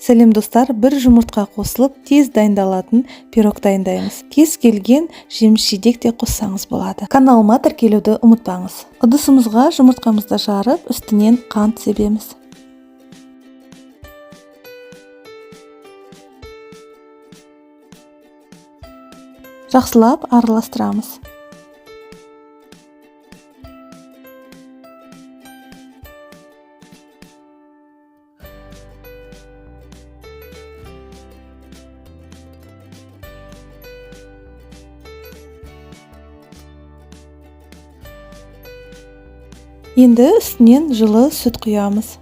Сәлем, достар! Бір жұмыртқа қосылып, тез дайындалатын пирог дайындаймыз. Кез келген жеміс жидек те қоссаңыз болады. Каналыма тіркелуді ұмытпаңыз. Ыдысымызға жұмыртқамызды жарып, үстінен қант себеміз. Жақсылап араластырамыз. Енді үстінен жылы сүт құямыз.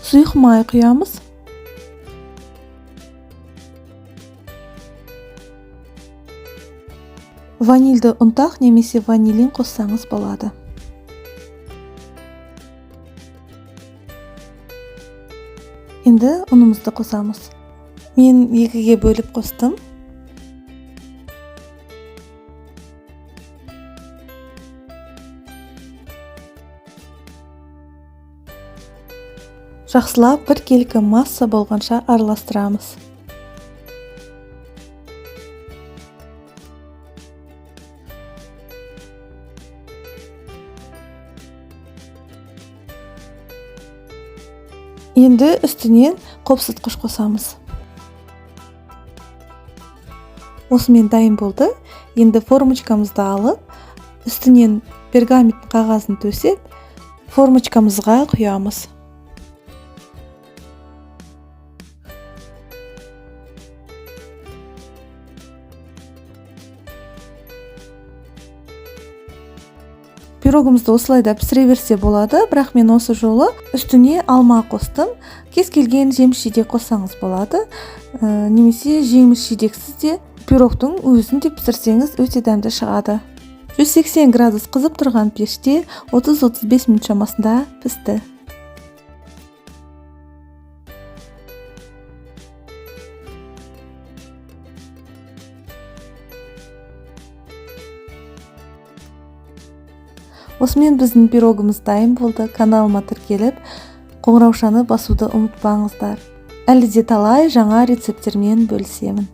Сұйық май құямыз. Ванильді ұнтақ немесе ванилин қоссаңыз болады. Енді ұнымызды қосамыз. Мен екіге бөліп қостым. Жақсылап біркелкі масса болғанша араластырамыз. Енді үстінен қопсытқыш қосамыз. Осымен дайын болды. Енді формочкамызды алып, үстінен пергамент қағазын төсеп, формочкамызға құямыз. Пирогымызды осылай да пісіре берсе болады, бірақ мен осы жолы үстіне алма қостым. Кез келген жеміс жидек қоссаңыз болады, немесе жеміс жидексіз де пирогтың өзін де пісірсеңіз, өте дәмді шығады. 180 градус қызып тұрған пеште 30-35 минут шамасында пісті. Осымен біздің пирогымыз дайын болды. Каналыма тіркеліп, қоңыраушаны басуды ұмытпаңыздар. Әлі де талай жаңа рецепттермен бөлісемін.